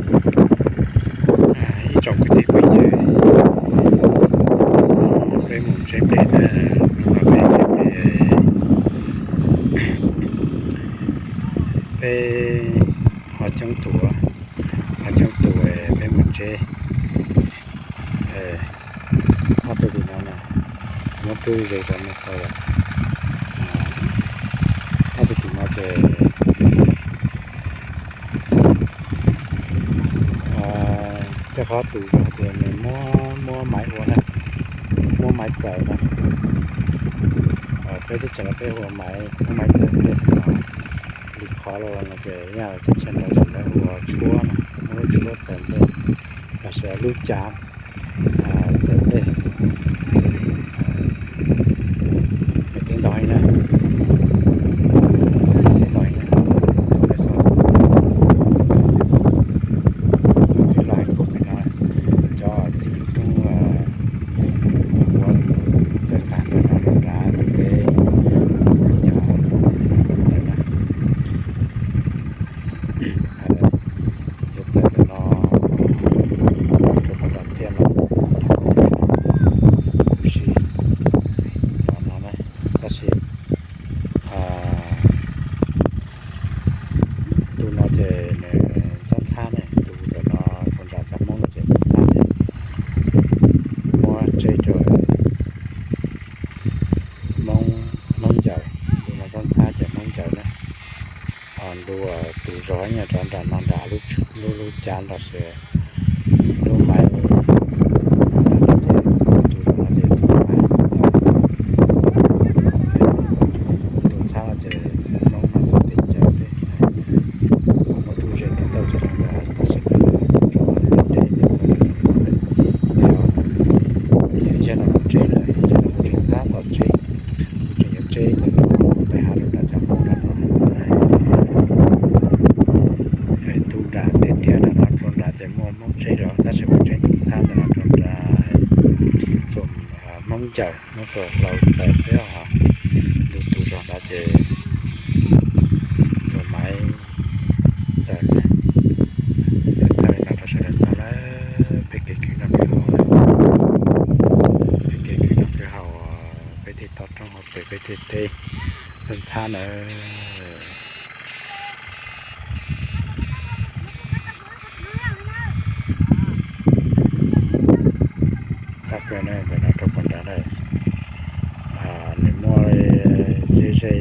Ib tsoom kwv tij phooj ywg, peb mus tsheb pem na, peb, peb ho coob tus, ho coob tus, peb mus tsheb. Ob tug tim no na, muab tub ze rau no xaus yom. Ob tug tim no ces tej qhov tus zog ces nws muab, muab maiv ua na, muab maiv txawm na. Peb teb chaws no peb hu ua maiv, muab maiv txawm ntej. Li qhov los no ces yog teb chaws ntawd ces lawv hu ua tshuab na, muab lub tshuab txawm ntej, los sis lub cav txawm ntej. Peb teb ntau heev na, peb teb ntau heev na, peb teb ntau heev na. Peb los heev kuv pem no, cov txiv lub roob ua txawm tag ntawm no rau nrad peb, yog txawm na, yuav txawm ntawm no rau pem no thiab no, kuv sim no na. Tab sis tus no ces nws ntxhab ntxhab ne, tus ntawm no rau nram cov Hmoob no ces ntxhab ntxhab ces muab tseb rau Hmoob, Hmoob Ncaws, tus no ntxhab ntxhab ces Hmoob Ncaws na. Ho ntu tus zog nyob rau nram no nram lub, lub cav los sis lub maiv, tus zog no ces Hmoob Ncaws, tus ntxhab no ces Hmoob no xub teb caws xwb. Muab tub ze no xauj tsis zoo, tab sis rau deb ces xauj tsis zoo. Yog ib zaug no kuv tseb lawm, ib zaug no kuv tseem tab tom tseb, kuv tseem yuav tseb ntawm no pem hav zoov nram cov Hmoob nram no. Tub nram tiag tiag nram no rau nrad ces muaj Hmoob tseb lawm, tab sis kuv tseb tus ntxhab ntawm no rau nrad, txuas Hmoob Ncaws, Hmoob Suav hlau txawm xwb os. Ntu tus zog nrad ces tus maiv txawm na. Thaij li no rau sawv daws xav lawm, peb kev kwv noj kev haus, peb kev kwv noj kev haus, peb tej toj roob hauv pes peb tej teb ntxhab na. Txaj kawg na, ntawm no rau puag nrad na, nws muaj ze ze